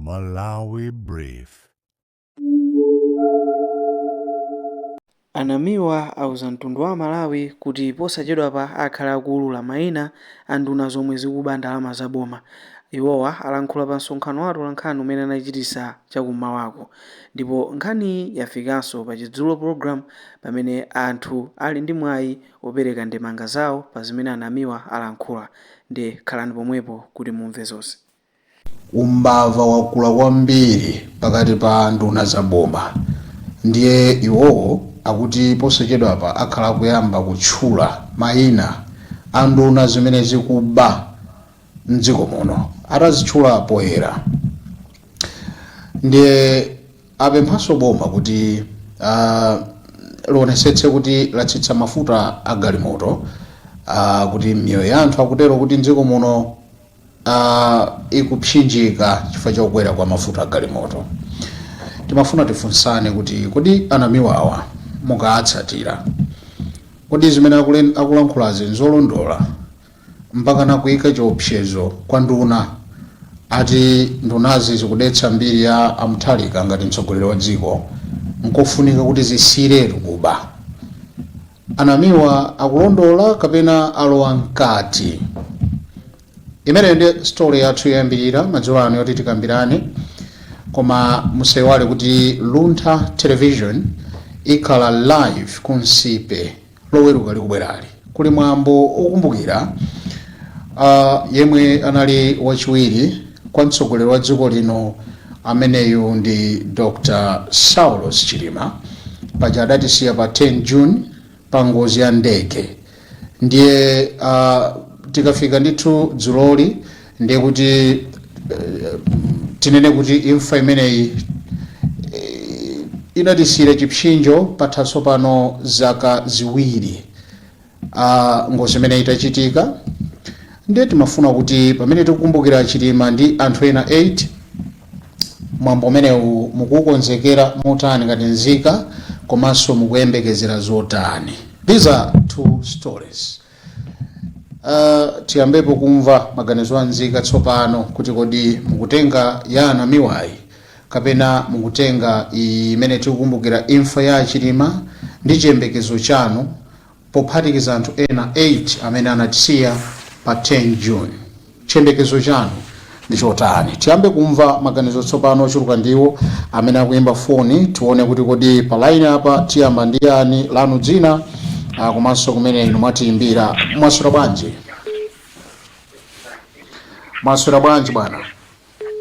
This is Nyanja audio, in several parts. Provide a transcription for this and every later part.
Malawi Brief. A Namiwa auza mtundu wa Amalawi kuti posachedwapa akhala akuulula maina a nduna zomwe zikuba ndalama za boma. Iwowa alankhula pa msonkhano wa atolankhani umene anachitisa chakum'mawako. Ndipo nkhaniyi yafikanso pa Chidzulo Program pamene anthu ali ndi mwayi opereka ndemanga zawo pa zimene a Namiwa alankhula. Nde khalani pomwepo kuti mumve zonse. Umbava wakula kwambiri pakati pa nduna za boma ndiye iwowo akuti posachedwapa akhala akuyamba kutchula mayina a nduna zimene zikuba mdziko muno atazitchula poyera. Ndiye apemphanso boma kuti lionesetse kuti latsitsa mafuta a galimoto kuti miyoyo ya anthu, akutero, kuti mdziko muno ikupsinjika chifukwa cha kukwera kwa mafuta a galimoto. Timafuna tifunsane kuti kodi a Namiwawa mukaatsatira, kodi zimene akulankhulazi nzolondola, mpakana kuyika chiopsezo kwa nduna, ati ndunazi zikudetsa mbiri ya a Mutharika ngati mtsogoleri wa dziko, nkofunika kuti zisiyiretu kuba? A Namiwa akulondola kapena alowa mkati? Imeneyo ndi story yathu yoyambirira madzulo ano yoti tikambirane, koma musaiwale kuti Luntha Television ikhala live ku Nsipe Loweruka likubwerali. Kuli mwambo okumbukira yemwe anali wachiwiri kwa mtsogoleri wa dziko lino, ameneyu ndi Dr Saulos Chilima. Paja adatisiya pa 10 June pa ngozi ya ndege. Ndiye tikafika ndithu dzuloli, ndiye kuti tinene kuti imfa imeneyi inatisiyira chipsinjo. Patha tsopano zaka 2 ngozi imeneyi itachitika. Ndiye timafuna kuti pamene tikukumbukira Chilima ndi anthu ena 8, mwambo umenewu mukuukonzekera motani ngati nzika, komanso mukuyembekezera zotani? These are two stories. Tiyambepo kumva maganizo a nzika tsopano kuti kodi mukutenga ya a Namiwayi kapena mukutenga imene tikukumbukira imfa ya Chilima ndi chiyembekezo chanu pophatikiza anthu ena 8 amene anatisiya pa 10 June? Chiyembekezo chanu ndi chotani? Tiyambe kumva maganizo tsopano ochuluka ndiwo amene akuyimba foni. Tione kuti kodi pa line apa tiyamba ndi yani? Lanu dzina komanso kumene inu mwatiyimbira. Mwaswera bwanji? Mwaswera bwanji, bwana?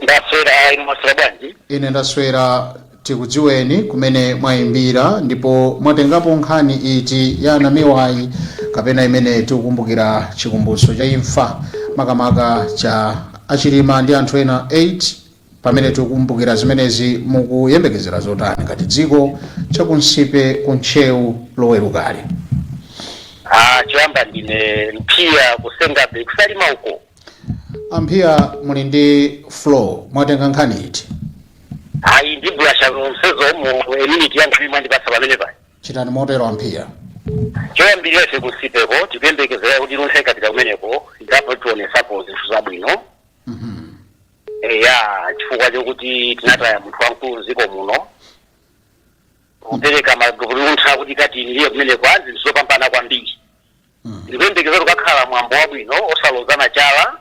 Ndaswera, inu mwaswera bwanji? Ine ndaswera. Tikudziweni, kumene mwayimbira, ndipo mwatengapo nkhani iti, ya Namiwayi kapena imene tikukumbukira chikumbutso cha imfa makamaka cha Achilima ndi anthu ena 8? Pamene tikukumbukira zimenezi, mukuyembekezera zotani ngati dziko chakunsipe kuntcheu Lowerukali? Ah, choyamba ndine Mphiya kusengabe kusalima uko. Amphiya, muli ndi floor. Mwatenga nkhani iti? Ayi, ndibwasha zonsezo mu minute yanga imwe mwandipatsa pamene pa. Chitani motero, Amphiya. Choyambirira, ife kunsipeko tikuyembekezera kuti Luntha ikapita kumeneko igapo tionesapo zinthu zabwino. Eya, chifukwa chokuti tinataya munthu wamkulu mdziko muno, kupereka Luntha kuti ikatiyimirire kumeneko, a zinthu zopambana kwambiri. Ndikuyembekeza tukakhala mwambo wabwino, osalozana chala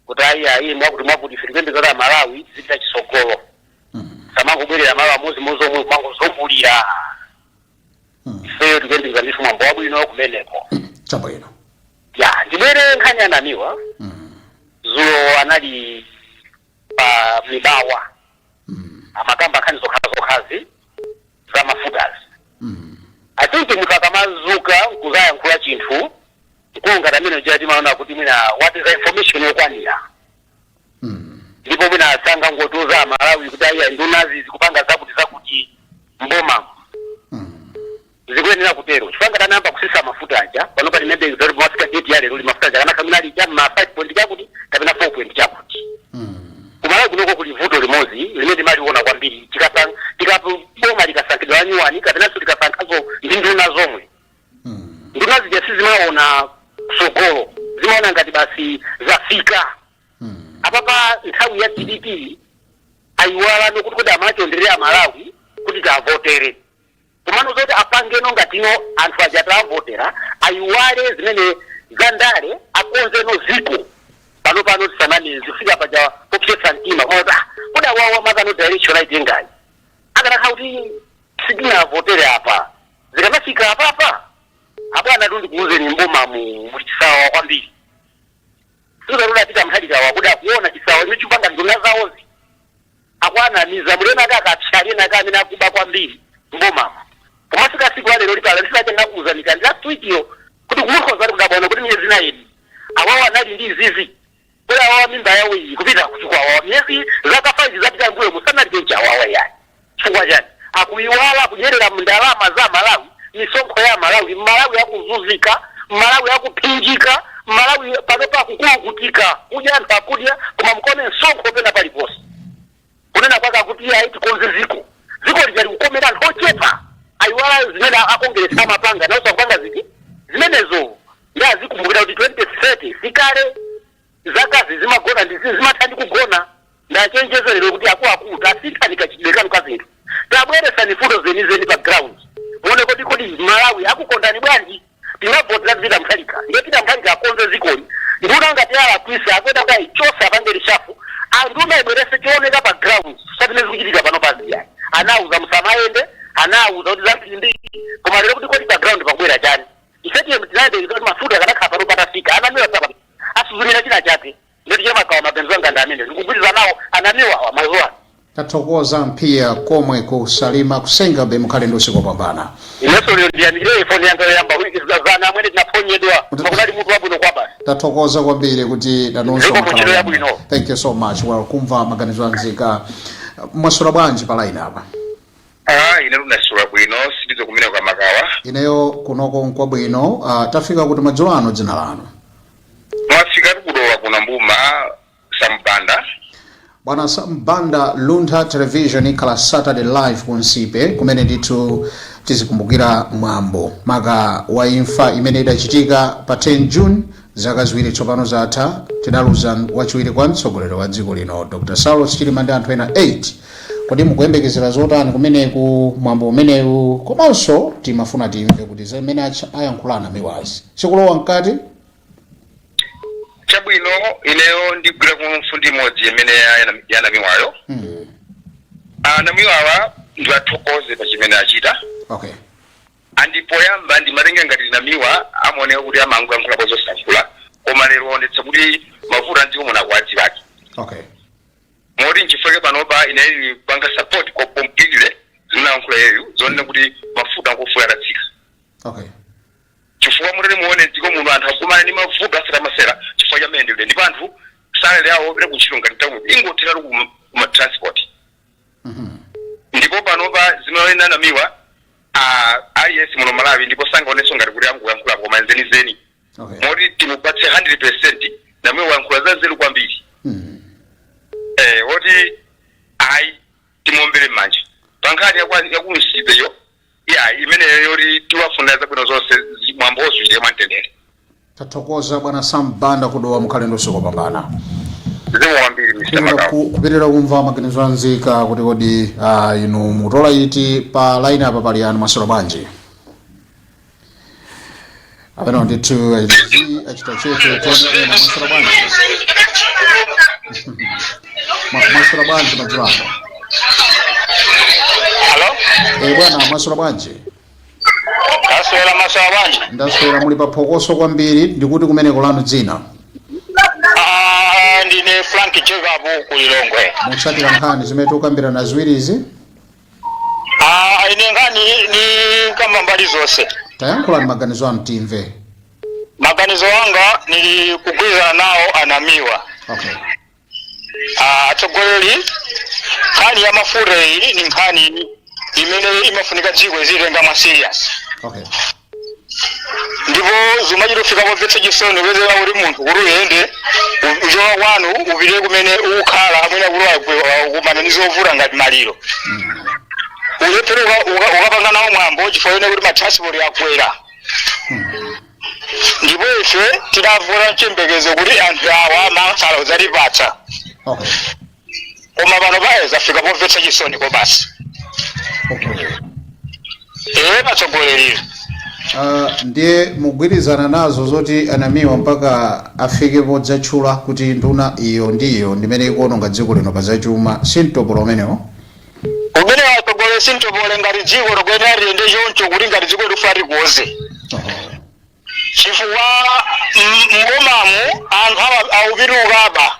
kuti ayi, ayi, mwakuti mwakuti. Ife tikuyembekeza kuti Amalawi tizipita chitsogolo, samangobwerera malo amozimozi omwe kumangozungulira. Ifeyo tikuyembekeza ndithu mwambo wabwino kumeneko. Chabwino. Ya, ndibwere nkhani ya Namiwa. Zulo anali pa Mibawa, amakamba nkhani zokha zokhazi za mafutazi. I think munthu akamazuka nkuzayankhula chinthu, mkulu ngati amene uja, timaona kuti mwina wapeza information yokwanira, ndipo mwina asangangotiuza Amalawi kuti ayi, ndunazi zikupanga zakuti zakuti mbomamo. Zikuyenera kutero, chifukwa ngati anayamba kusisa mafuta aja, pano pali maybe zoti mafika date ya lero li, mafuta aja kanakhamina ali cha ma 5 point chakuti kapena 4 point chakuti. Kumalawi kunoko kuli vuto limodzi limene timaliona kwambiri. Boma likasankhidwa la nyuwani kapenanso likasankhazo ndi nduna zomwe, nduna zija sizimaona kusogolo, zimaona ngati basi zafika. Apapa nthawi ya DPP Ayiwalano kuti kodi amachonderera Amalawi kuti tavotere, komano zoti apangeno ngatino anthu aja tavotera, ayiwale zimene zandale, akonzeno ziko. Pano pano tisanani zifika paja popsetsa mtima koma ah, kodi awawa makano direction aitengayi, akanakhala kuti sitinavotere apa, zikanafika apapa? Abwana, tundikuuzeni, mbomamu muli chisawawa kwambiri. Sikalula apita mkhalikawa kuti akuona chisawa imene chipanga nduna zawozi, akwanamiza mulena ake akapyalena ake amene akuba kwambiri mbomamo. Komafika siku la lero lipala lisinache, nakuuzanika ndi last week yo kuti kumukhoza kudabwana kuti miyezi 9 awawa anali ndi izizi, kodi awawa mimba yawo iyi kupita kuchikwa, awawa miyezi zaka 5 zapita mbuyo musanali chonchi awawa yani. Chifukwa chani? Akuiwala kudyerera ndalama za Malawi, misonkho ya Malawi. Malawi akuzunzika, Malawi akuphinjika, Malawi panopa akukulukutika kudya, anthu akudya koma mukone msonkho pena paliponse. Kunena kwake akuti iye ayi, tikonze ziko, ziko lija likukomera anthu ochepa. Ayiwala zimene akongeretsa amapanga nawonso akupanga ziti zimenezo. Ndi azikumbukira kuti 2030 sikale, zakazi zimagona ndi zimatha ndi kugona. Ndachenjeza lero kuti akuluakulu, tasinthani kachitidwe kanu ka zinthu, tabweresani fundo zenizeni pa ground, muone kodi Malawi akukondani bwanji. Tinavotera Peter Mutharika, ndiye Peter Mutharika akonze zikoli. Nduna ngati alakwisa, akwenda kuti ayichose, apange reshuffle, anduna ibwerese chooneka pa ground, sapine zikuchitika pano paziyayi. Anauza musamayende, anauza kuti zambirimbiri, koma lero kuti kodi pa ground pakubwera chani? Ife tiye tinayembekeza kuti mafuta akanakhala pano patafika. Anamiwa sapa asuzumira china chake ndeti chemakawa. Maganizo anga ndi amene ndikugwirizana nawo anamiwa mazuwa. Tathokoza mphiya komwe kusalima kusengabe, mukhale ndi usiku wopambana. Inenso lero ndiyamikire ifoni yanga yoyamba zana amwene tinaphonyedwa, koma kunali mutu wabwino kwa basi. Tathokoza kwambiri kuti nanunso Ziko mwakhala muntchito wabwino. yabwino. Thank you so much. Well, kumva maganizo anzika. Mwaswera bwanji pa line apa? Ah, ine ndinaswera bwino, sindizo kumene kwa Makawa. Ineyo kunoko nkwabwino. Tafika kuti madzulo ano, dzina lanu? Mwafika tikudowa kuna mbuma Sambanda. Bwana Sambanda, Luntha Television ikhala Saturday live ku Nsipe, kumene ndithu tizikumbukira mwambo maka wa imfa imene idachitika pa 10 June, zaka 2 tsopano zatha, tidaluza wachiwiri kwa mtsogoleri wa dziko lino Dr Saulos Chilima ndi anthu ena 8. Kodi mukuyembekezera zotani kumeneku, mwambo umenewu? Komanso timafuna timve kuti zimene ayankhulana miwazi sikulowa mkati. Chabwino, ineyo ndigwira ku mfundo imodzi imene yanamiwayo. Anamiwawa ndiwathokoze pa chimene achita. Andipoyamba ndimatenga ngati Namiwa amaoneka kuti amangoyankhulapo zosankhula, koma lero waonetsa kuti mavuto a dziko muno akuwadziwake. Moti nchifukwa panopa ine kupanga support completely zinayankhula yeyu zonena kuti mafuta angofuya atatsika. Chifukwa mutati muone dziko muno, anthu akumana ndi mavuto asati amasera chifukwa cha mayendedwe, ndipo anthu salary yawo opita kuntchito ngati town ingotheratu kuma transport. Ndipo panopa zimene Namiwa, aliyense muno Malawi ndipo sangaonenso ngati kuti angoyankhula, koma zenizeni. Moti timupatse 100%. Namiwa wayankhula za nzeru kwambiri. Woti ayi, timuombere m'manja pa nkhani yakunsipeyo ya imeneyo, yoti tiwafunira zabwino zonse, mwambo wozwire mwamtendere. Tathokoza bwana Sambanda kudowa, mukhale ndi usiku wopambana. Zikomo kwambiri, Mr. Kupitira Makawa. Kupitirira kumva maganizo anzika kuti kodi inu mutola iti. Pa line apa pali anu, mwaswera bwanji? Apeno ndithu achizi achita chete. Tione ena. Mwaswera bwanji? Mwaswera bwanji madzulo ano? Halo. Eh bwana, mwaswera bwanji? Aswera, maswera bwanji? Ndaswera. Muli pa phokoso kwambiri, ndikuti kumeneko, lanu dzina? Ah, ndine Frank Jacob ku Lilongwe. Mutsatira nkhani zimene tikukambirana ziwirizi? Ah, ine nkhani ni kamba mbali zonse. Tayankhulani maganizo anu timve. Maganizo anga, nili kugwirizana nawo anamiwa. Ah, atsogoleri, nkhani ya mafuta iyi ni nkhani imene imafunika dziko izitenga mwa serious. Ndipo zimachitofika pomvetsa chisoni kupezeka kuti munthu kuti uyende uchoka kwanu upite kumene ukukhala, amwene kuti ukumana ndi zovuta ngati maliro, ulephere ukapanga nawo mwambo chifukwa chone kuti matransport akwera. Ndipo ife tidavota mchembekezo kuti anthu awa makhala udzatipatsa. Koma pano paye zafika pomvetsa chisoni ko basi. Ee, patsogoleri. Ndiye mugwirizana nazo zoti anamiwa mpaka afike podzatchula kuti nduna iyo ndiyo ndimene ikuononga dziko lino pa zachuma, simtopola umenewo? Umene watsogolera sintopole. Ngati dziko likuyenera liyende choncho, kuti ngati dziko likufa likoze, chifukwa m'bomamu anthu awupituka aba,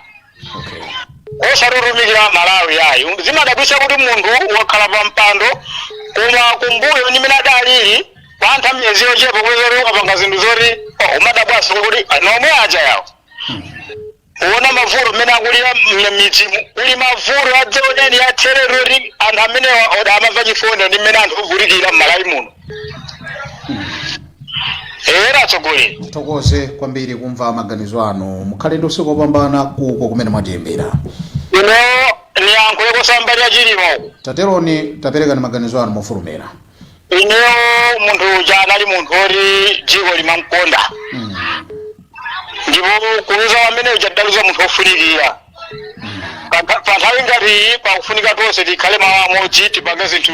osatutumikira Malawi ayi. Zimadabwisa kuti munthu wakhala pa mpando, koma kumbuyo ndimene adalili kwa anthu amiyezi yochepa kwezoti wapanga zinthu zoti, oh, umadabwaso kuti nomwe aja yawo uona mavuto mmene akulira m'midzimu. Kuli mavuto adzaoneni atherero kuti anthu amenewa oda amamva chifundo ndi mmene anthu ovutikira m'Malawi muno. Era atsogoleri. Thokoze kwambiri kumva maganizo anu. Mukhale ndi usiku wopambana kuko kumene mwatiyimbira. Ino niyankhuleko sambali ya Chilima uku. Tateroni, taperekani maganizo anu mofulumira. Ineyo munthu uja anali munthu woti dziko limamkonda, ndipo kuluza pamene uja tidaluza munthu wofunikira. Pa nthawi ngati iyi pakufunika tonse tikhale mawu amodzi, tipange zinthu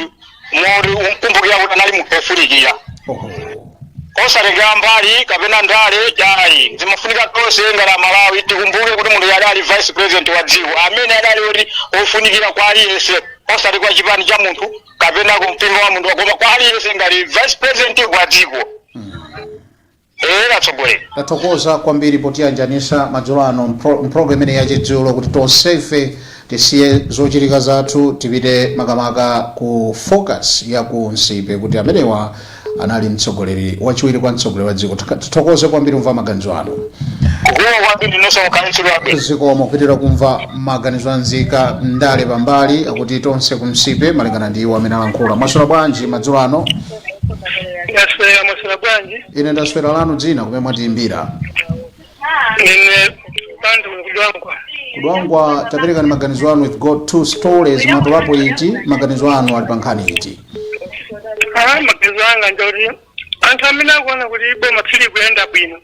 moti umkumbukira kuti anali munthu wofunikira, osatengera mbali kapena ndale ayi. Zimafunika tonse ngati Amalawi tikumbuke kuti munthu adali vice president wa dziko amene adali oti ofunikira kwa aliyense, osati kwa chipani cha munthu kapena ku mpingo wa munthu, koma kwa aliyense ngati vice president wa dziko. Era atsogoleri. Tathokoza kwambiri potiyanjanisa madzulo ano mpulogalamu imene yachidzulo, kuti tonsefe tisiye zochitika zathu, tipite makamaka ku focus ya ku Nsipe, kuti amenewa anali mtsogoleri wachiwiri kwa mtsogoleri wa dziko. Tithokoze kwambiri kumva maganizo anu. Kukuwa kwambiri ndinonso, mukhale tsiku labwino. Zikomo. Kupitira kumva maganizo anzika, ndale pambali, akuti tonse ku Nsipe malingana ndi iwo amene alankhula. Mwaswera bwanji madzulo ano? Ndaswera. Mwaswera bwanji? Ine ndaswera. Lanu dzina, kumene mwatiyimbira? Ine bantu kuDwangwa. KuDwangwa. Taperekani maganizo anu. We've got two stories, mwatolapo iti? Maganizo anu ali pa nkhani iti? Ah, maganizo anga ndoti anthu amene akuona kuti boma sili kuyenda bwino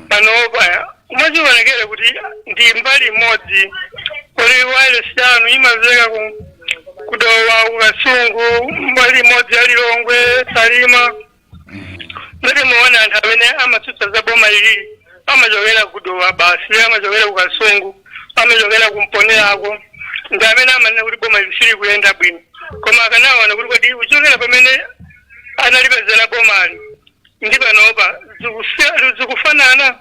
panopa, umachionekere kuti ndi mbali imodzi kuti wireless yanu imamveka ku kuDowa, kuKasungu, mbali imodzi ya Lilongwe, Salima. Ngati muone anthu amene amatsutsa za boma ilili amachokera kuDowa basi, amachokera kuKasungu, amachokera kuMponerako, ndi amene amanena kuti boma ili sili kuyenda bwino. Koma akanaona kuti kodi kuchokera pamene analipezera bomali ndi panopa zikufanana,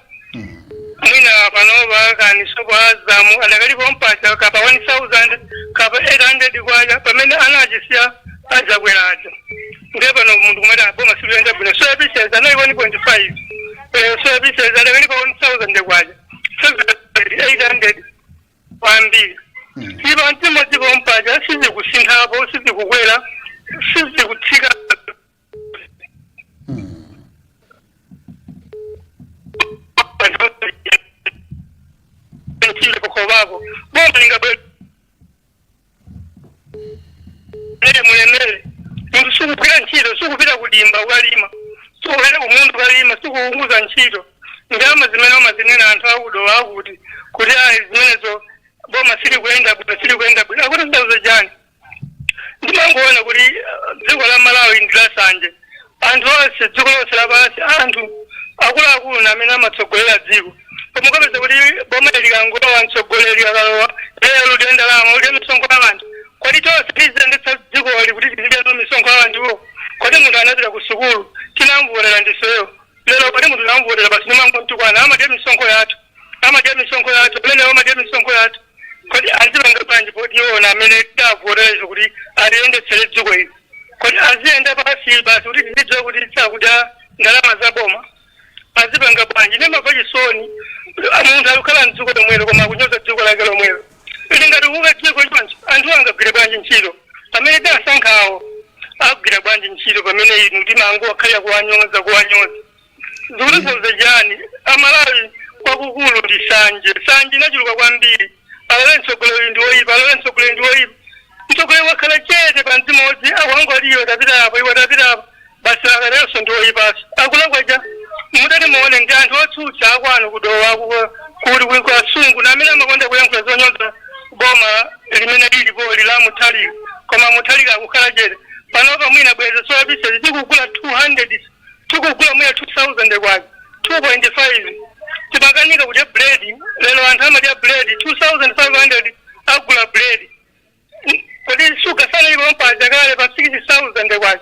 mwina panopa kani sopo azamu adakalipo mpacha kapa 1000 kapa 800 kwacha, pamene anachisiya azakweracho. Ndiye pano munthu kumati boma siliyenda bwino, soya pieces anali 1.5, soya pieces adakalipo 1000 kwacha, 800 kwambiri. Ipa mtimodzipo mpacha sizikusinthapo, sizikukwera, sizikutsika. Ntchito kukhobako boma lingabwere mulemere, munthu sikugwira ntchito, sikupita kudimba kukalima, sikupita kumunthu kukalima, sikuunguza ntchito. Ndalama zimene amazinena anthu akuDowa akuti kuti ayi, zimenezo boma sili kuyenda bwino, sili kuyenda bwino, akuti zidauza chani? Ndimangoona kuti dziko la Malawi ndi lasanje. Anthu onse, dziko lonse lapansi, anthu akuluakulu na amene amatsogolera dziko, koma ukapeza kuti boma likangowa, mtsogoleri akalowa, lero udya ndalama, udya misonkho ya anthu. Kodi tonse tiziyendetsa dzikoli kuti tizidya misonkho ya anthuwo? Kodi munthu anapita ku sukulu, tinamvotera ndifeyo. Lero kodi munthu namvotera basi nimangontukwana, amadya misonkho yathu, amadya misonkho yathu, amene amadya misonkho yathu, kodi azipanga bwanji poti iwona amene tidavotera izo kuti aliyendetsere dziko ili? Kodi aziyenda pasi basi kuti tizidziwe kuti tisakudya ndalama za boma? Azipanga bwanji? Ndimamva chisoni, munthu akukhala mdziko lomwelo koma akunyoza dziko lake lomwelo. Lingati kuka dziko choncho, anthu angagwire bwanji ntchito pamene tidasankhawo? Agwira bwanji ntchito pamene inu timango wakhalira kuwanyoza, kuwanyoza? Zikutanthauza chani? Amalawi kwakukulu ndi sanje, sanje inachuluka kwambiri. Alale mtsogoleri ndi woyipa, alale mtsogoleri ndi woyipa. Mtsogoleri wakhala chete pa mdzimodzi, akungoti iwe tapita apo, iwe tapita apo, basi akatenso ndi woyipaso akulakwa cha. Mutati muone, ndi anthu otsutsa akwanu kuDowa, kuti kuKasungu na amene amakonda kuyankhula zonyoza. Boma limene lilipo la Mutharika, koma Mutharika akukhala chete. Panopa mwina bweza soya pieces tikugula 200, tikugula mwina 2000 kwacha, 2.5. Timakanika kudya bread, lero anthu amadya bread 2500, agula bread. Kodi sugar sanali pampaja kale pa 6000 kwacha?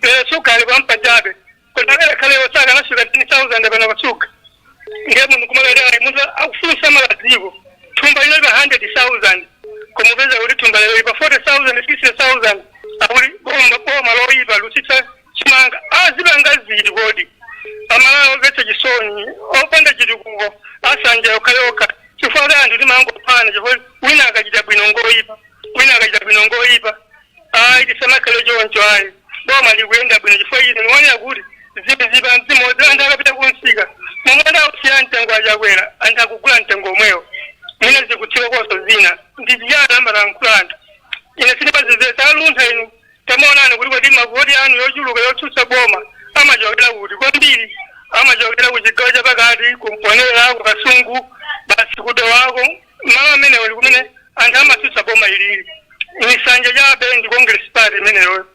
Lero sugar ali pampajabe. Kodi akale saka anafika 10000 pano pa sugar? Ndiye munthu kumakati munthu akufunsa maladziko, thumba linali pa 100,000, kumupeza kuti thumba lero pa 40,000, 60,000. Akuti boma loyipa lusitsa chimanga. Azipanga ziti kodi? Amalawi omvetsa chisoni, opanda chitukuko, asanja yokhayokha, chifukwa kuti anthu timangophana, chifukwa wina akachita bwino ngoyipa, wina akachita bwino ngoyipa. Ayi, tisamakhale choncho, ayi. Boma likuyenda bwino, chifukwa ine ndikuonera kuti zipa mzimodzi. Anthu akapita kunsika, momwe adausiya mtengo achakwera, anthu akugula mtengo omwewo, mwina zikutsika konso zina. Ndi chiyani amalankhula anthu? Ine sindimazimvetsa. Aluntha inu, tamaonani kuti kodi mavoti anu yochuluka yotsutsa boma amachokera kuti? Kwambiri amachokera ku chigawo chapakati, kumponera, ku Kasungu, basi kudowako. Malo amenewo ndi kumene anthu amatsutsa boma ilili. Misanja chabe ndi Congress Party imeneyo.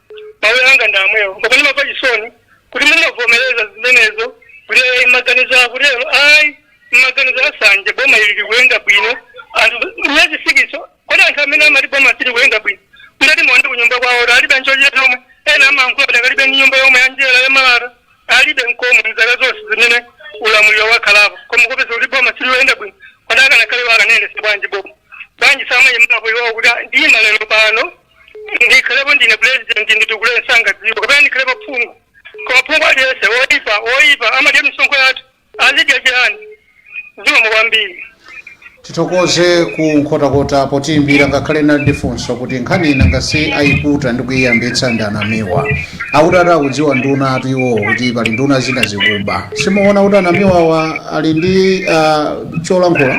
Mawu anga ndi amwewo, koma ndimamva chisoni kuti mumavomereza zimenezo, kuti maganizo akutero. Ayi, maganizo asanje. Boma ili likuyenda bwino anthu miyezi 6. Kodi anthu amene amati boma sili kuyenda bwino, mutati muone kunyumba kwawo, alibe nchochita chomwe. Ena amayankhula kuti akalibe ndi nyumba yomwe yanjera yamalata, alibe nkomwe mzaka zonse zimene ulamuliro wakhalapo, koma kupeza kuti boma silikuyenda bwino. Kodi akanakhale akanayendesa bwanji boma? Bwanji samayimapo iwowo kuti ndima lero pano ndikhalepo ndine president, nditukule nsanga dziko, kapena ndikhalepo phungu? Koma phungu aliyense woyipa, woyipa, amadya misonkho yathu, azidya chiyani? Zikomo kwambiri. Tithokoze ku Nkhotakota potiyimbira, ngakhale nali ndi funso kuti nkhani ina ngasi ayiputa ndi kuyiyambitsa ndi anamiwa. Akuti ati akudziwa nduna atu iwowo, kuti pali nduna zina zikuba. Simuona kuti anamiwawa ali ndi cholankhula?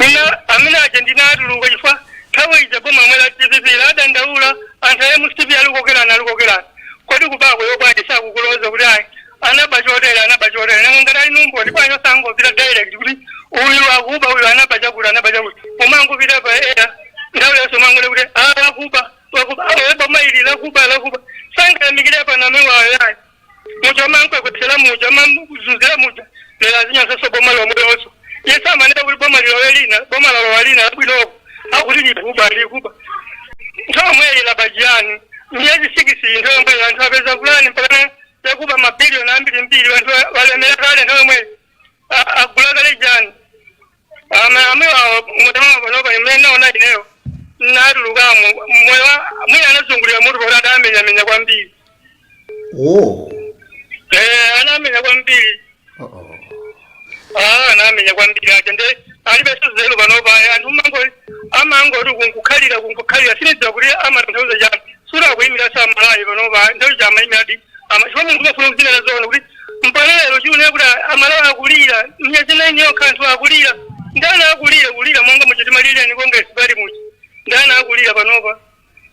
Ina amene aja ndinatuluka, chifukwa nthawi ija boma mwe la DPP ladandaula anthu a MCP alikokerana, alikokerana. Kodi kubako yobwanji sakukuloza kuti ayi, anaba chotere, anaba chotere? Nanga ngati ali numboni, bwanji osangopita direct kuti uyu akuba, uyu anaba chakuti, anaba chakuti? Umangopita pa air nthawi yonse, umangole kuti ah, akuba, akuba, awe boma ili lakuba, lakuba. Sangayamikire pa namiwayo, yayi. Muja mankwekwetzera, muja mamuzunzira muja, lero azinyansanso boma lomwelonso. Yesu amanena kuti boma lilowe lina, boma lalowa lina labwinoko, akuti likuba, likuba. Nthawi yomweyi labajiyani? Miyezi 6, nthawi yomweyi anthu apeza fulani, mpakana yakuba mabiliyoni ambirimbiri, anthu walemera kale. Nthawi yomweyi agula kale chani? Amwe moyo panopa imene naona ineyo, natulukamo moyo mwina anazungulira mutu pakuti adamenyamenya kwambiri. Oh. Eh, anamenya kwambiri. Oh. Ah, anamenya kwambiri aja, nde alibe nzeru panopa. Anthu amangoti kunkukhalira, kunkukhalira. Sinidziwa kuti amatanthauza chani. Sura akuyimira samalayi panopa, nthawi chamayimira di chifukwa munthu umafuna kuzinena zoona kuti mpaka lero chiune kuti Amalawi akulira miyezi 9 yokha, anthu akulira. Ndani akulira? Kulira monga muchitimalireni Congress Party muchi. Ndani akulira panopa?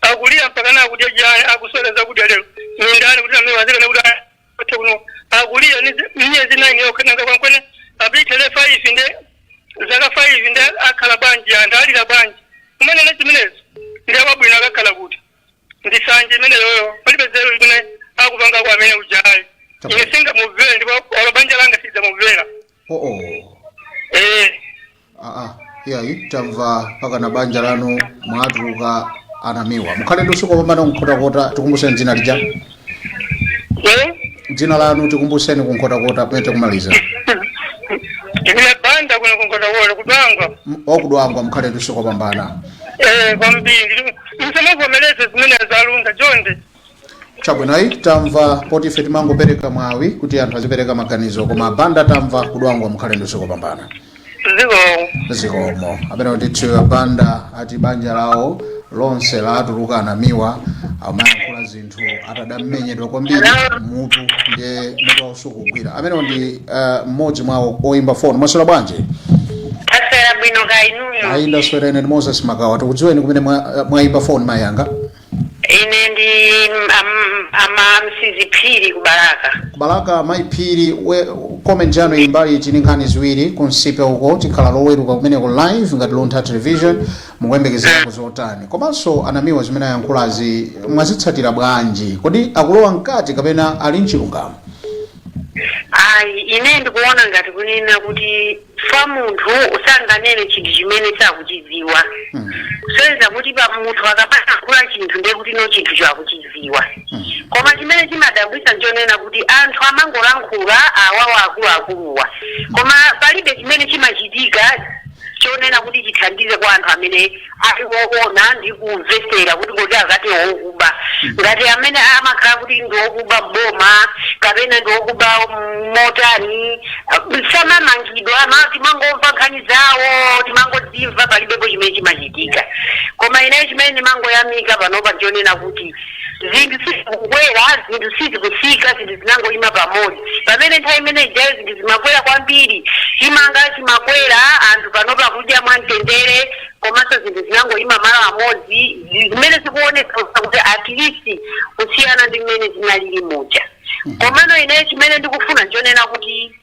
Akulira mpaka na akudya chani? Akuswera zakudya lero ni ndani? Kuti amene wazikana kuti athe kuno akulira miyezi 9 yokha, nanga kwankwene apitele 5, nde zaka 5 nde akhala bwanji? Anthu alira bwanji? Umanena zimenezo ndi wabwino akakhala kuti ndisanje imeneyoyo, palibe zero imene akupanga kwa amene ujayi. Ine singamubvere, ndipo olo banja langa sidzamubvera. Oh. Eh. Aa, iyayi, tamva pakana banja lanu mwatuluka anamiwa. Mukhale ndi usiku wopambana. Kunkhotakota, tikumbuseni dzina lija. Eh? Dzina lanu tikumbuseni, kunkhotakota, pamene tikumaliza. Ine Banda, kuno kunkhotakota, kudwangwa. Okudwangwa, mukhale ndi usiku wopambana. Eh, kwambiri. Musamavomereze zimene zalunga, chonde. Chabwino, ayi, tamva. Poti ife timangopereka mwawi kuti anthu azipereka maganizo, koma Banda tamva, kudwangwa, mukhale ndi usiku wopambana. Ziko. Zikomo. Amene ndithu Abanda ati banja lawo lonse latuluka anamiwa, amayankhula zinthu atadamenyedwa kwambiri mutu, ndiye mutu wawo sukugwira. Amenewo ndi mmodzi mwa oyimba foni. Mwaswera bwanji? Taswera bwino, ka inuyo? Ayi, ndaswera. Ine ndi Moses Makawa. Tikudziweni kumene mwayimba foni, mayanga? Ine ndi ama Msizi Phiri, ku Balaka. Kubalaka, mayi Phiri. Comment yanu ili mbali iti? Nkhani ziwiri kunsipe uko, tikhala Loweruka kumeneko live ngati Luntha Television. Mukuyembekezera zotani? Komanso anamiwa zimene ayankhulazi mwazitsatira bwanji? Kodi akulowa mkati kapena ali mchilungamo? Ayi, ine ndikuona ngati kunena kuti fa munthu usanganene chinthu chimene sakuchidziwa. Kusonyeza kuti pa munthu akamayankhula chinthu, ndiye kuti no, chinthu chakuchidziwa. Koma chimene chimadabwitsa nchonena kuti anthu amangolankhula awawa akuluakuluwa, koma palibe chimene chimachitika chonena kuti chithandize kwa anthu amene ali woona ndi kumvesera kuti kodi akati wokuba, ngati amene amakhala kuti ndi wokuba mboma kapena ndi wokuba motani, samamangidwa. Timangomva nkhani zawo, timangodzimva, palibepo chimene chimachitika. Koma ineyo chimene ndimangoyamika panopa nchonena kuti zinthu sizikukwera, zinthu sizikutsika, zinthu zinangoyima pamodzi, pamene nthawi imene ijayo zinthu zimakwera kwambiri, chimanga chimakwera. Anthu panopa kudya mwamtendere, komanso zinthu zinangoyima malo amodzi, zimene zikuonetsa kuti at least kusiyana ndi mmene zinalili muja. Komano ineyo chimene ndikufuna nchonena kuti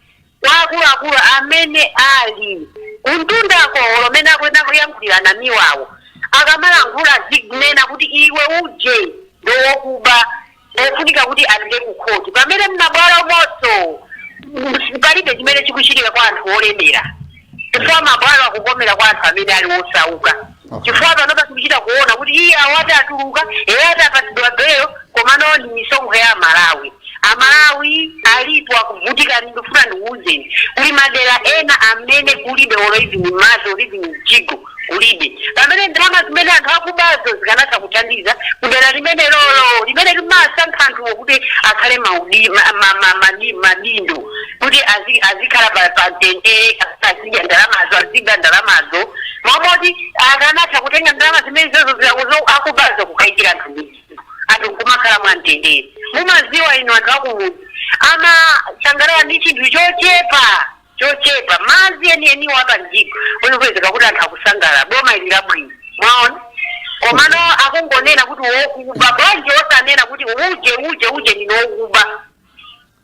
kwa akuluakulu amene ali kuntundako, lomene akuyenda kuyankhulira namiwawo, akamalankhula zikunena kuti iwe uje ndowokuba, ofunika kuti apite ku khoti, pamene mmabwalo monso palibe chimene chikuchitika kwa anthu olemera, chifukwa mabwalo akukomera kwa anthu amene ali osauka. Chifukwa panopa tikuchita kuona kuti iye awati atuluka, iye ati apatsidwa belo, komano ndi misonkho ya Amalawi. Amalawi alipo akuvutika. Ndikufuna ndikuwuzeni, kuli madera ena amene kulibe olo even madzi, olo even mjigo kulibe, pamene ndalama zimene anthu akubazo zikanatha kuthandiza kudera limene lolo limene limasankha anthuwo kuti akhale madindo, kuti azikhala pa mtendere, azidya ndalamazo, aziba ndalamazo, momoti akanatha kutenga ndalama zimene zozo akubazo kukayikira anthu mijigo, anthu nkumakhala mwamtendere. Mumaziwa inu, anthu akumudzi amasangalala ndi chinthu chochepa chochepa, madzi enieniwo apanjiko unipezeka kuti anthu akusangalala. Boma ili labwino, mwaona? Komano akungonena kuti wokuba, bwanji osanena kuti uje uje uje ndine wokuba?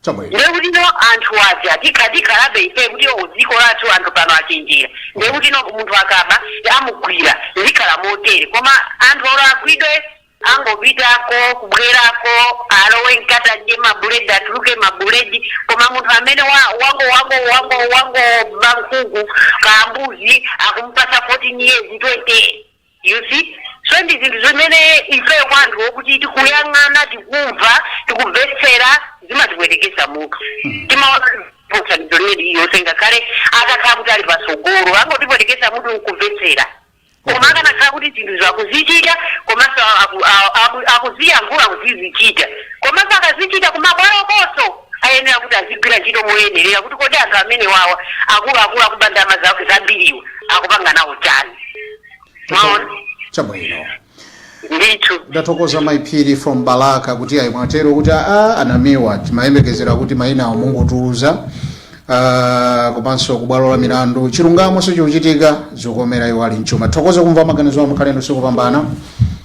Ndekuti no, anthu aja tikhalabe ife kuti dziko lathu anthu pano achenjera, ndekuti no, munthu akaba amugwira, zikhala motere. Koma anthu olo agwidwe, angopitako kubwerako, alowe mkati, adye mabuledi, atuluke mabuledi. Koma munthu amene wango wango wango wango bankhuku kambuzi, akumpasa 14 years, 20, you see? So ndi zinthu zimene ifeyo kwa anthu okuti tikuyang'ana, tikumva, tikumvetsera, zimatibwerekesa mutu. Timaona thandizo limene liliyonse, ngakhale atakhala kuti ali pasogolo, angotibwerekesa mutu nkumvetsera. Koma akanakhala kuti zinthu zakuzichita, komanso akuziyankhula, akuzizichita, komanso akazichita kumabwalo konso, ayenera kuti azigwira ntchito moyenerera kuti kodi anthu amene wawa akuluakulu akuba ndalama zambiriwa akupanga nawo chani? Mwaona? Chabwino. Ndithu. Ndathokoza, Maiphiri from Balaka, kuti ayi, mwatero kuti a anamiwa timayembekezera kuti mayina awo mungotiuza, komanso kubwalo la milandu chilungamo sichikuchitika, zikukomera iwo ali mchuma. Thokoza kumva maganizo anu, khalendo sikupambana.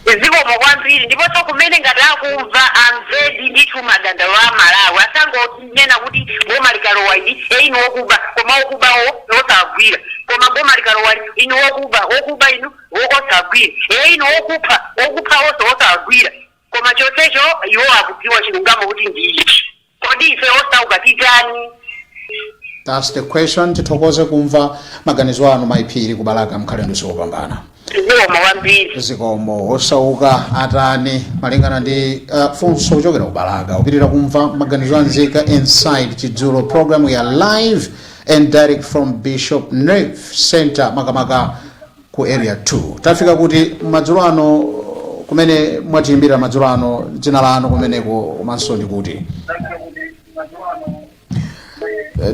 Zikomo kwambiri. Ndiponso kumene ngati akumva, amvedi ndithu madandaulo a Malawi, asangonena kuti boma likalowa ili, e, inu wokuba, koma wokubawo osagwira. Koma boma likalowa ili, inu wokuba, wokuba inu osagwira, e, inu wokupha, wokupha wonse osagwira. Koma chonsecho iwo akudziwa chilungamo kuti ndi ichi. Kodi ife osauka titani? That's the question. Tithokoze kumva maganizo anu, Maiphiri kubalaka, mkhalendo sikupambana. Zikomo kwambiri. Zikomo. Osauka atani, malingana ndi funso kuchokera kubalaka. Upitirira kumva maganizo anzika inside Chidzulo program. We are live and direct from Bishop Nerve Center, makamaka ku Area 2. Tafika kuti madzulo ano? Kumene mwatiyimbira madzulo ano, dzina lanu kumeneko komanso ndi kuti?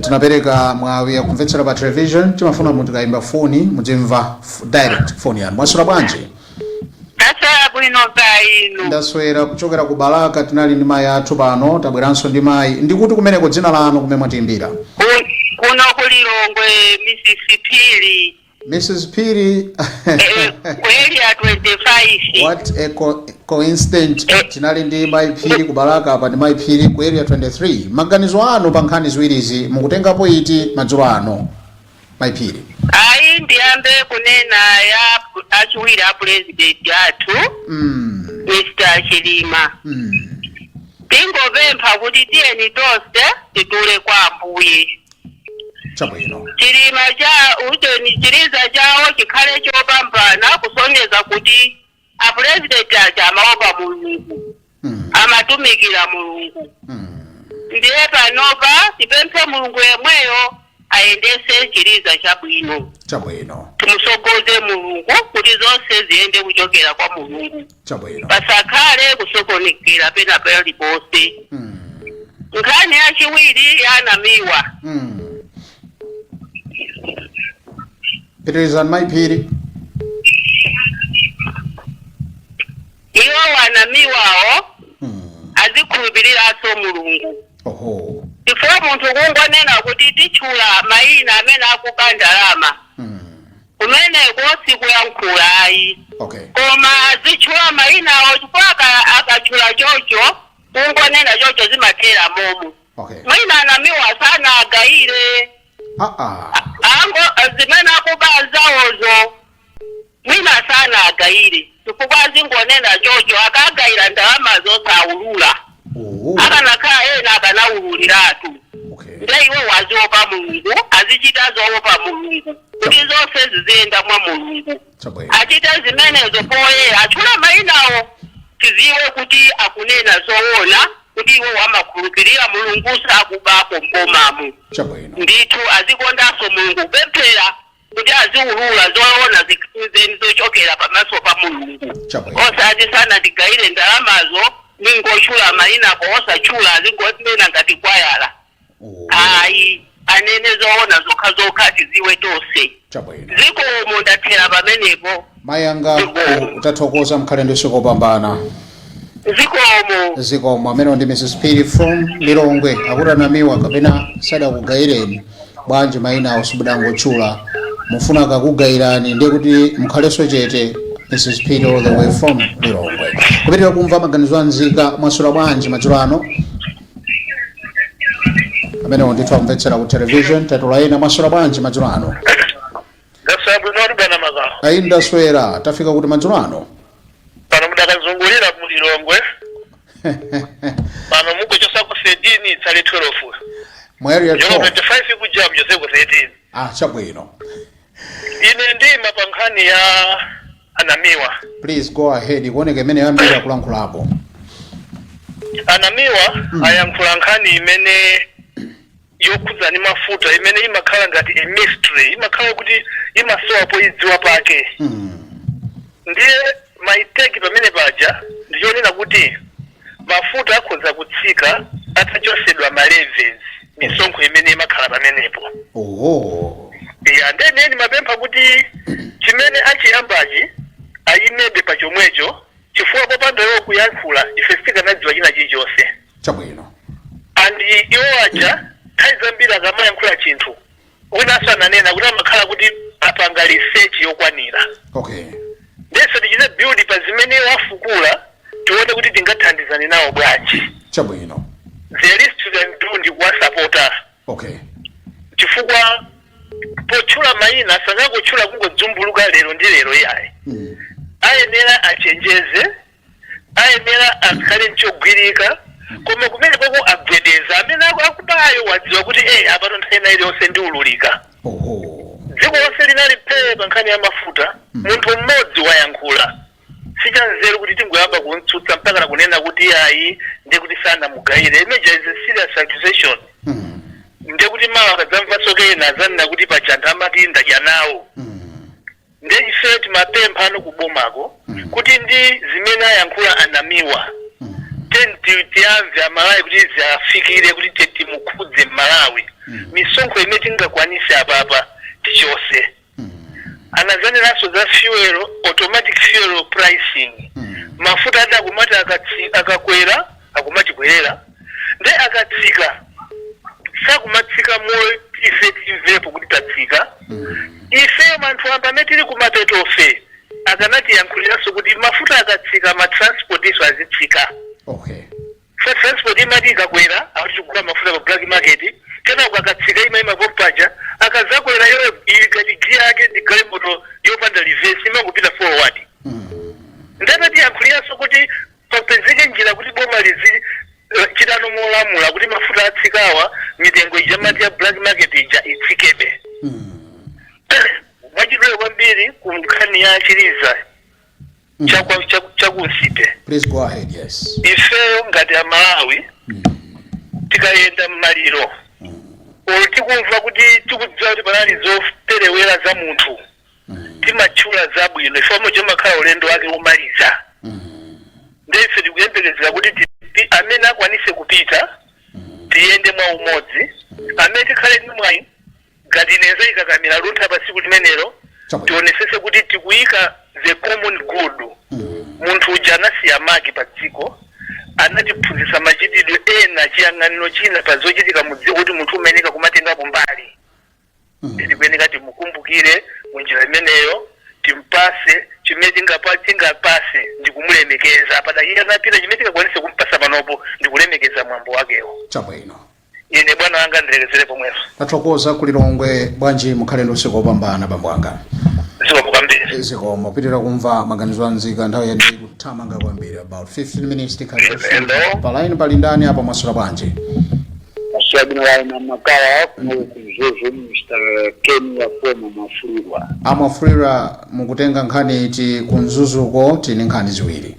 Tinapereka mwawi akumvetsera pa television, timafuna munthu kayimba foni mudzimva direct phone yanu. Mwaswera bwanji? Taswera bwino, ka inu? Ndaswera. Kuchokera ku Balaka tinali ndi mayi athu pano, tabweranso ndi mayi. Ndikuti kumeneko, dzina lanu, kumene mwatiyimbira? Kuno kulilongwe, Mrs Phiri. Mrs Phiri. Ku Area 25. What a Coincident. Tinali ndi Mayiphiri ku Balaka, apa ndi Mayiphiri ku Area 23. Maganizo anu pa nkhani ziwirizi, mukutengapo iti madzulo ano, Mayiphiri? Ayi, ndiyambe kunena ya achiwiri a president athu, Mr Chilima. Tingopempha kuti tiyeni tonse titule kwa Ambuye. Chilima cha ujeni, chiliza chawo chikhale chopambana, kusonyeza kuti apurezidenti aja amaopa Mulungu, amatumikira Mulungu. Ndiye panopa tipemphe Mulungu yemweyo ayendese chiliza chabwino. Timusogoze Mulungu kuti zonse ziyende kuchokera kwa Mulungu, pasakhale kusokonekera pena paliponse. Nkhani yachiwiri yanamiwa. Pitirizani, Mayiphiri. Iwo wanamiwawo azikhulupiriranso Mulungu, chifukwa munthu kungonena kuti titchula mayina amene akuba ndalama, kumeneko sikuyankhula ayi. Koma azitchula mayinawo, chifukwa akatchula chocho, kungonena chocho, zimathera momo. Mwina anamiwa sana agayire ango zimene akuba zawozo, mwina sana agayire, chifukwa azingonena chocho. Akagayira ndalamazo saulula. Akanakhala ena akanawululiratu. Nde iwo waziopa Mulungu, azichita zoopa Mulungu kuti zonse ziziyenda mwa Mulungu. Achite zimenezo poyera, atchula mayinawo, tiziwe kuti akunena zoona, kuti iwo wamakhulupirira Mulungu, sakubako mbomamo. Ndithu azikondanso Mulungu, kupemphera kuti aziulula zoona zeni zochokera pamaso pa Mulungu. Osati sana tigayire ndalamazo, ningotchula mayinapo, osatchula, azingonena ngati kwayala. Ayi, anene zoona zokha zokha, tiziwe tonse. Zikomo, ndathera pamenepo. Mayanga, tathokoza, mkhale ndi usiku wopambana. Zikomo. Zikomo. Amene ndi Mrs Phiri from Lilongwe, akuti anamiwa kapena sadakugayireni bwanji mayina awo simudangotchula, mufuna akakugayirani ndiye kuti mukhalenso chete? Mrs Phiri all the way from Lilongwe. Kupitirira kumva maganizo anzika. Mwaswera bwanji madzulo ano? Amenewo ndithu amvetsera ku television. Tatula ena. Mwaswera bwanji madzulo ano? Ndaswera bwino, bwana Magawo. Ayi, ndaswera. Tafika kuti madzulo ano? Pano mudakazungulira mu Lilongwe pano, mukuchosako 13, itsale 12. Mu Area Yono 12. 25 kuja muchoseko 13. Ah, chabwino. Ine ndima pa nkhani ya anamiwa. Please go ahead, kuoneka imene yambira kulankhulapo. Anamiwa ayankhula nkhani imene yokhudza ndi mafuta, imene imakhala ngati a mystery, imakhala kuti imasowa poidziwa pake. Ndiye my take pamene paja ndichonena kuti mafuta akhoza kutsika atachosedwa ma levies, misonkho imene imakhala pamenepo. Ya, ndene ndimapempha kuti chimene achiyambachi ayimebe pa chomwecho, chifukwa popanda iwo kuyankhula ife sitikanadziwa china chilichonse. And iwo aja nthawi zambiri akamayankhula chinthu, winanso ananena kuti amakhala kuti apanga research yokwanira. Ndiye tichite build pa zimene wafukula, tione kuti tingathandizane nawo bwanji. The least we can do ndi kuwasapota, chifukwa potchula mayina sangangotchula kungodzumbuluka lero ndi lero, iyayi. Ayenera achenjeze, ayenera akhale mchogwirika, koma kumene koko agwedeza amene akubayo, wadziwa kuti apato nthawi ina iliyonse ndiululika. Dziko lonse linali phee pa nkhani ya mafuta, munthu mmodzi wayankhula, sichanzeru kuti tingoyamba kumtsutsa mpaka na kunena kuti ayi, ndiye kuti sanamugayire. Imeja is a serious accusation. Ndiye kuti mawa akadzamvanso kena adzanena kuti paja anthu amati ndadya nawo. Ndiye ife timapempha ano kubomako kuti ndi zimene ayankhula anamiwa, tiyamve Amalawi kuti ziafikire, kuti timukhudze Mmalawi. Misonkho imene tingakwanise apapa tichose. Anazaneranso za fuel, automatic fuel pricing. Mafuta ati akumati akakwera akumatibwerera, nde akatsika sakumatsika mo ife timvepo kuti tatsika. Ifeyo anthu amba amene tili kumapetofe. Akanatiyankhuliranso kuti mafuta akatsika, ma transport iso azitsika. So transport imati ikakwera, akuti tikugula mafuta pa black market, kenako akatsika imayima pompaja. Akazakwera, yo ili ngati giya yake ndi galimoto yopanda reverse, imangopita forward. Ndatatiyankhuliranso kuti papezeke njira kuti boma lizi chitano molamula kuti mafuta atsikawa, mitengo ija mati ya black market ija itsikebe. Mwachidule kwambiri, ku nkhani ya Chiliza chakunsipe. Please go ahead, yes. Ifeyo ngati Amalawi, tikayenda m'maliro olo tikumva kuti, tikudziwa kuti panali zoperewera za munthu, timatchula zabwino. Ife omwe chomakhala ulendo wake womaliza, ndife tikuyembekezera kuti amene akwanise kupita, tiyende mwa umodzi. Amene tikhale ndi mwayi, ngati ine nzayikakamira Luntha pa tsiku limenelo, tionesese kuti tikuyika the common good. Munthu uja anasiya mark pa dziko, anatiphunzitsa machitidwe ena, chiyang'aniro china pa zochitika mu dziko, kuti munthu umeneka kumatengapo mbali. Tikuyeneka timukumbukire munjira imeneyo, timpase chimene tingapase ndikumulemekeza. Padakika anapita, chimene tingakwanise kumpasa panopo ndikulemekeza mwambo wakewo. Ine, bwana wanga, ndilekezere pomwepo. Tathokoza kulilongwe bwanji. Mukhale ndi usiku wopambana, bambo anga. Zikomo kwambiri. Zikomo. Pitirira kumva maganizo anzika. Nthawi yandi kuthamanga kwambiri, about 15 minutes tikhale. Hello. Pa line pali ndani apa? Mwaswera bwanji? Maswabino makawa kuno kuMzuzu, Mr Ken Wapoma Mwafulirwa. Amwafulirwa, mukutenga nkhani iti kuMzuzuko? Tini nkhani ziwiri.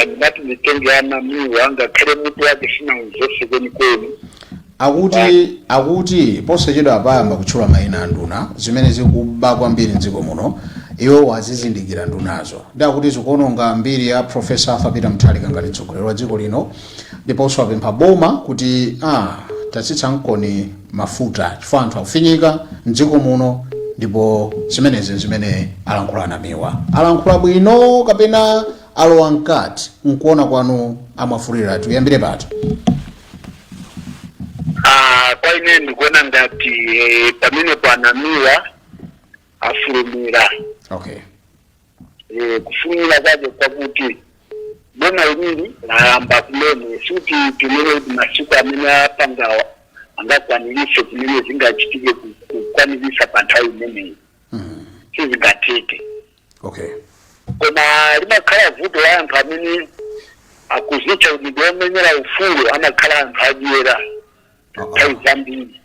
Ndinati nditenge anamiwa, ngakhale mutu wake sinaumvese kwenikweni. Akuti posachedwa apayamba kutchula mayina a nduna zimene zikuba kwambiri mdziko muno. Iwo wazizindikira ndunazo, ndi akuti zikuononga mbiri ya Professor Arthur Peter Mutharika ngati mtsogoleri wa dziko lino. Ndiponso apempha boma kuti tatsitsa mkoni mafuta chifukwa anthu akufinyika mdziko muno. Ndipo zimenezi zimene alankhula anamiwa, alankhula bwino kapena alowa mkati, nkuona kwanu Amwafulirwa? Tiyambire pati? Kwa ine ndikuona ngati pamenepo anamiwa afulumira. Kufulumira kwake kwakuti boma ilili layamba kumene, sikuti timene kuti masiku amene apangawa angakwanirise zimene zingachitike kukwanirisa pa nthawi imeneyi. Sizingatheke. Koma limakhala vuto la anthu amene akuzitcha kuti ndi omenyera ufulu, amakhala anthu adyera nthawi zambiri.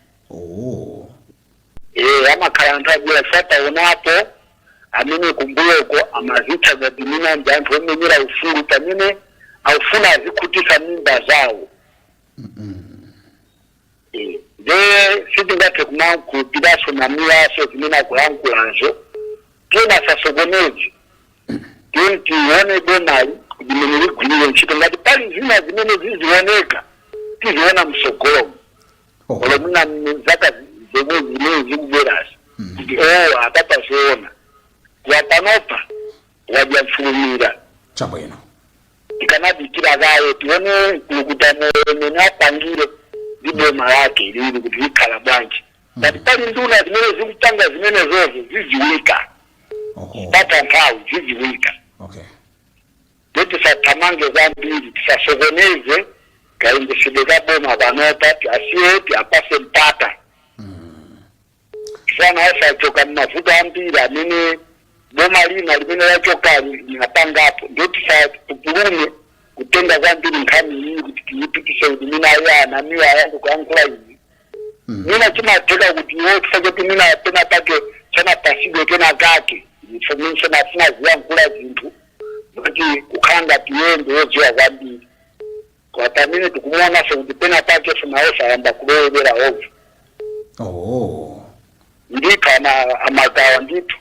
Amakhala anthu adyera. Sataonapo amene kumbuyoko amazitcha ngati mina ndi anthu omenyera ufulu, pamene akufuna azikhutisa mimba zawo. Nde sitingathe kumakhulupiraso namiwaso zimene akulankhulazo. Tiyeni asasokoneze, tiyeni tione bomali limene ligwirire ntchito. Ngati pali zina zimene zizioneka, tiziona msogolomo, olo muna zaka zomwe zimene zikubwerazi, kuti o apapa zoona, wapanopa wadya mfulumira. Tikanadikira kaye, tione kulukuta moyo mene apangire ndi boma lake lili kuti likhala bwanji. Ngati pali nduna zimene zikupanga zimenezozo, ziziwika. Pata nthawi, ziziwika. Ndi tisathamange kwambiri, tisasokoneze kayendetsedwe ka boma panopa. Tiasiye, tiapase mpata. Sana asachoka mmavuto ambiri amene boma lina limene lachokali linapangapo. Ndio tisapupulume kutenga kwambiri nkhani iyi kuti tiyipitise kuti mina ayana miwa ayambe kuyankhula izi. Mina chimatheka kuti iwo chifukwa choti mina pena pake chanapasidwe kena kake information, afuna ziyankhula zinthu kuti kukhala ngati iye ndi wodziwa kwambiri, kwa pamene tikumuonanso kuti pena pake nawo sayamba kulowelera ovyo. Ndithu, amagawa ndithu.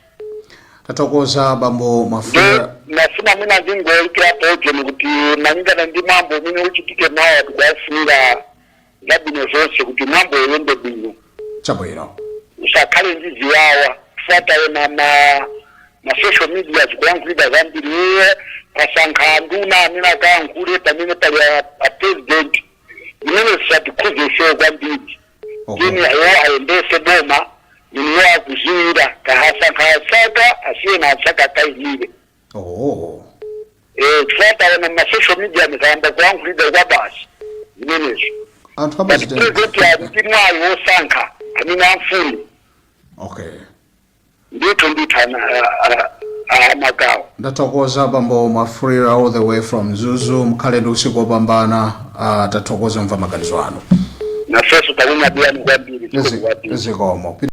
Tathokoza, bambo Mwafulirwa. Nafuna mwina ndingoyikirapo ujeni kuti malingana ndi mwambo umene uchitike mawa, tikuwafunira zabwino zonse kuti mwambo uyende bwino. Usakhale ndi ziwawa. Taona ma social media zikulankhulidwa zambiri, iye pasankha nduna amene akayankhule pamene pali a president, zimene zisatikhuze ifeyo kwambiri. Tini iwo ayendese boma. Iwo akuziwira kahasankha asaka asiyena asaka akayimire. Oh. Chifukwa ma social media mikayamba kulankhulidwa kwa basi zimenezo. Anthu But amazitenga. president ali ndi mwayi wosankha amene amfune. Ndithu ndithu, amagawo. Ndathokoza, bambo Mwafulira, all the way from Mzuzu. Mukhale ndi usiku wopambana. Tathokoza mva maganizo anu. Nafenso takunyadiyani kwambiri. Zikomo.